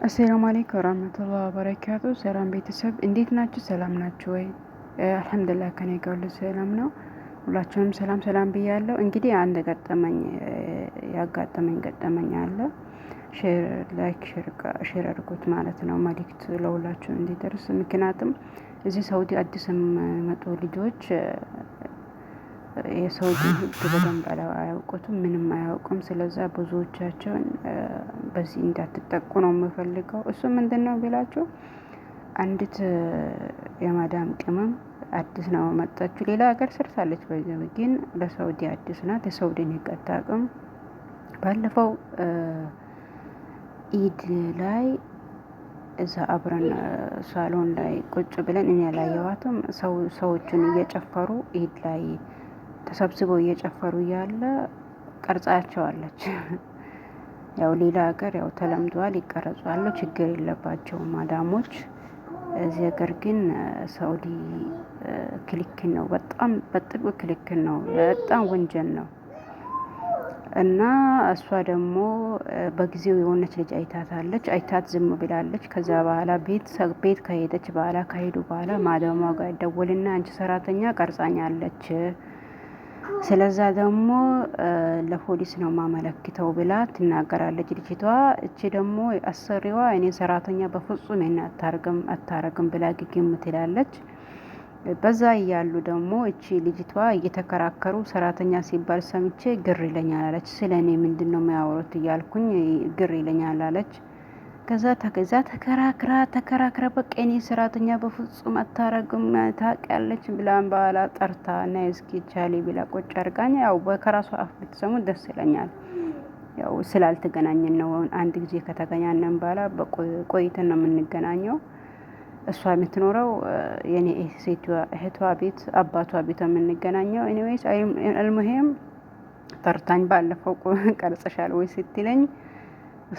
السلام عليكم ورحمة الله وبركاته። ሰላም ቤተሰብ እንዴት ናችሁ? ሰላም ናችሁ ወይ? الحمد لله ከኔ ጋር ሁሉ ሰላም ነው። ሁላችሁንም ሰላም ሰላም ብያለሁ። እንግዲህ አንድ ገጠመኝ ያጋጠመኝ ገጠመኝ አለ። Share፣ like፣ share አድርጉት ማለት ነው፣ መልእክት ለሁላችሁ እንዲደርስ። ምክንያቱም እዚህ ሳውዲ አዲስ የሚመጡ ልጆች የሳውዲ ሕግ በደንብ አያውቁትም፣ ምንም አያውቁም። ስለዛ ብዙዎቻቸውን በዚህ እንዳትጠቁ ነው የምፈልገው። እሱ ምንድን ነው ቢላችሁ አንዲት የማዳም ቅመም አዲስ ነው መጣችሁ። ሌላ ሀገር ሰርታለች፣ በዚህ ግን ለሳውዲ አዲስ ናት። የሳውዲን ሕግ አታውቅም። ባለፈው ኢድ ላይ እዛ አብረን ሳሎን ላይ ቁጭ ብለን እኔ ያላየኋትም ሰዎቹን እየጨፈሩ ኢድ ላይ ተሰብስበው እየጨፈሩ እያለ ቀርጻቸዋለች። ያው ሌላ ሀገር ያው ተለምዷል፣ ይቀረጻሉ፣ ችግር የለባቸውም ማዳሞች። እዚህ ሀገር ግን ሳኡዲ ክልክል ነው፣ በጣም በጥብቅ ክልክል ነው፣ በጣም ወንጀል ነው። እና እሷ ደግሞ በጊዜው የሆነች ልጅ አይታታለች። አይታት ዝም ብላለች። ከዛ በኋላ ቤት ቤት ከሄደች በኋላ ከሄዱ በኋላ ማዳሟ ጋር ደወልና አንቺ ሰራተኛ ቀርጻኛለች፣ ስለዛ ደግሞ ለፖሊስ ነው ማመለክተው ብላ ትናገራለች ልጅቷ። እቺ ደግሞ አሰሪዋ እኔ ሰራተኛ በፍጹም ይሄን አታርግም አታረግም ብላ ግግም ትላለች። በዛ እያሉ ደግሞ እቺ ልጅቷ እየተከራከሩ ሰራተኛ ሲባል ሰምቼ ግር ይለኛል አለች። ስለ እኔ ምንድን ነው የሚያወሩት እያልኩኝ ግር ይለኛል አለች። ከዛ ተከዛ ተከራክራ ተከራክራ በቃ እኔ ሰራተኛ በፍጹም አታረግም ታውቂያለች ብላን በኋላ ጠርታ እና እስኪ ቻሊ ብላ ቁጭ አድርጋኝ፣ ያው በከራሷ አፍ ብትሰሙ ደስ ይለኛል። ያው ስላልተገናኘን ነው። አንድ ጊዜ ከተገናኘን በኋላ ቆይተን ነው የምንገናኘው። እሷ የምትኖረው የኔ ሴቷ እህቷ ቤት አባቷ ቤት የምንገናኘው። Anyways المهم ጠርታኝ ባለፈው ቀርጽሻል ወይ ስትለኝ፣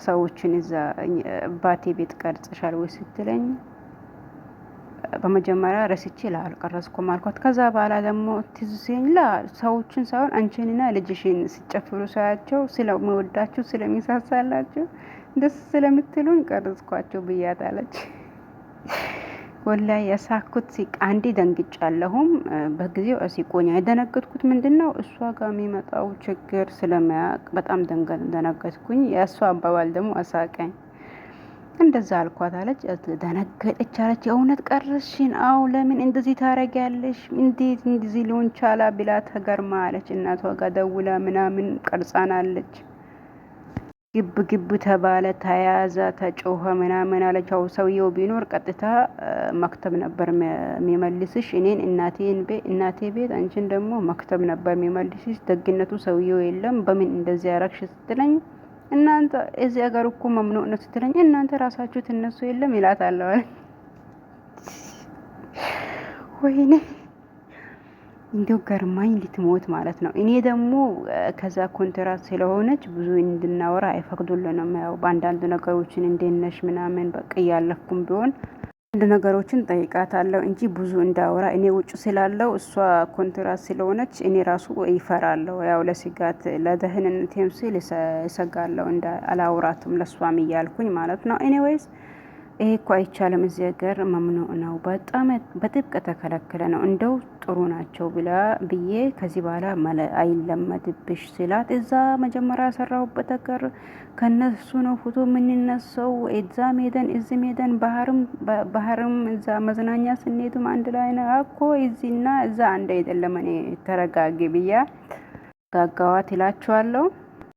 ሰዎችን እዛ አባቴ ቤት ቀርጽሻል ወይ ስትለኝ በመጀመሪያ ረስቼ ላ አልቀረጽኩም አልኳት። ከዛ በኋላ ደግሞ ትዝ ሲለኝ ላ ሰዎችን ሳይሆን አንቺንና ልጅሽን ሲጨፍሩ ሳያቸው ስለሚወዳችሁ ስለሚሳሳላችሁ ደስ ስለምትሉኝ ቀረጽኳቸው ብያታለች። ወላሂ የሳኩት ሲቅ አንዴ ደንግጫለሁም፣ በጊዜው እስቆኛል። የደነገጥኩት ምንድን ነው እሷ ጋር የሚመጣው ችግር ስለማያውቅ በጣም ደነገጥኩኝ። የእሷ አባባል ደግሞ አሳቀኝ። እንደዛ አልኳት አለች። ደነገጠች አለች። የእውነት ቀረሽን? አዎ። ለምን እንደዚህ ታረጊያለሽ? እንዴት እንደዚህ ሊሆን ቻላ ብላ ተገርማ አለች። እናቷ ጋር ደውላ ምናምን ቀርጻናለች። ግብ ግብ ተባለ፣ ተያዘ፣ ተጮኸ ምናምን አለች። ያው ሰውየው ቢኖር ቀጥታ مكتب ነበር የሚመልስሽ እኔን እናቴን እናቴ ቤት፣ አንቺን ደግሞ مكتب ነበር የሚመልስሽ። ደግነቱ ሰውየው የለም። በምን እንደዚህ ያረግሽ ስትለኝ እናንተ እዚህ ሀገር እኮ ممنوع ነው ስትለኝ እናንተ ራሳችሁ ትነሱ የለም ይላታል አለ። ወይኔ እንደው ገርማኝ ልትሞት ማለት ነው። እኔ ደግሞ ከዛ ኮንትራት ስለሆነች ብዙ እንድናወራ አይፈቅዱልንም። ያው በአንዳንድ ነገሮችን እንዴት ነሽ ምናምን በቃ እያለፍኩም ቢሆን አንድ ነገሮችን ጠይቃታለሁ እንጂ ብዙ እንዳወራ እኔ ውጭ ስላለው እሷ ኮንትራት ስለሆነች እኔ ራሱ ይፈራለሁ። ያው ለስጋት ለደህንነቴም ስል እሰጋለሁ፣ እንደ አላውራትም ለእሷም እያልኩኝ ማለት ነው። Anyways ይሄ እኮ አይቻልም፣ እዚህ ሀገር ممنوع ነው፣ በጣም በጥብቅ ተከለከለ ነው። እንደው ጥሩ ናቸው ብላ ብዬ ከዚህ በኋላ አይለመድብሽ ስላት እዛ መጀመሪያ ያሰራሁበት ሀገር ከነሱ ነው ፎቶ የምንነሳው። እዛ ሜደን እዚህ ሜደን ባህርም እዛ መዝናኛ ስንሄድም አንድ ላይ ነው እኮ፣ እዚህና እዛ አንድ አይደለም። እኔ ተረጋጊ ብያ ጋጋዋት ይላችኋለሁ።